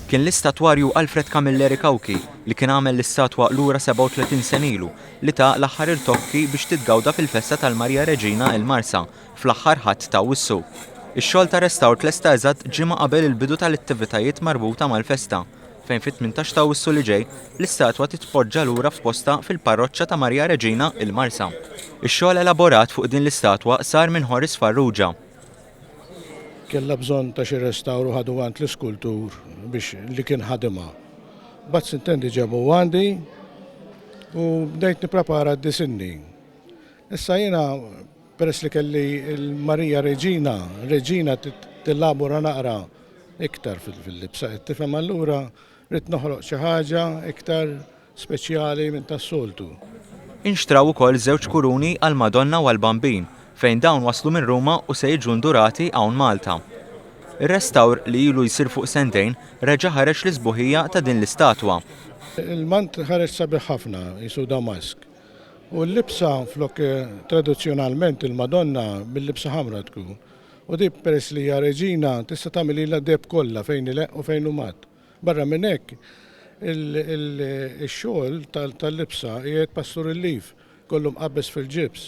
Kien l-istatwarju Alfred Camilleri Cauchi li kien għamel l-istatwa lura 37 sena ilu li ta l-aħħar irtokki biex titgawda fil-festa tal-Marija Reġina il-Marsa fl-aħħar Ħadd t'Awwissu. Ix-xogħol ta' restawr tlesta eżatt ġimgħa qabel il-bidu tal-attivitajiet marbuta mal-festa, fejn fit-18 ta' Awwissu li ġej, l-istatwa titpoġġa lura f'postha fil-Parroċċa ta' Marija Reġina il-Marsa. Ix-xogħol elaborat fuq din l-istatwa sar minn Horace Farrugia. Kellha bżonn ta' xi restawr u ħadu għand l-iskultur biex li kien ħadimha. Mbagħad sintendi ġabu għandi u bdejt nipprepara d-disinni. Issa jiena peress li kelli l-Marija Reġina, Reġina tillabora naqra iktar fil-libsa, qed tifhem allura ridt noħloq xi ħaġa iktar speċjali minn tas-soltu. Inxtraw ukoll żewġ kuruni għall-Madonna u għall-Bambin, fejn dawn waslu minn Ruma u se jiġu ndurati hawn Malta. Ir-restawr, li ilu jsir fuq sentejn, reġa' ħareġ l-isbuħija ta' din l-istatwa. Il-mant ħareġ sabiħ ħafna, qisu damask. U l-libsa flok tradizzjonalment il-Madonna bil-libsa ħamra tkun. U di peress li hija reġina tista' tagħmililha deheb kollha fejn ileqq u fejn hu matt. Barra minn hekk, ix-xogħol tal-libsa qiegħed pastur il-lif, kollu mqabbeż fil-ġibs,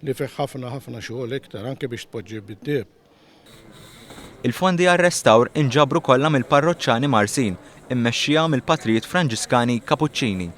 li fih ħafna ħafna xogħol iktar, anke biex tpoġġi bid-deheb. Il-fondi għar-restawr inġabru kollha mill-parroċċani Marsin, immexxija mill-patrijiet Franġiskani Kapuċċini.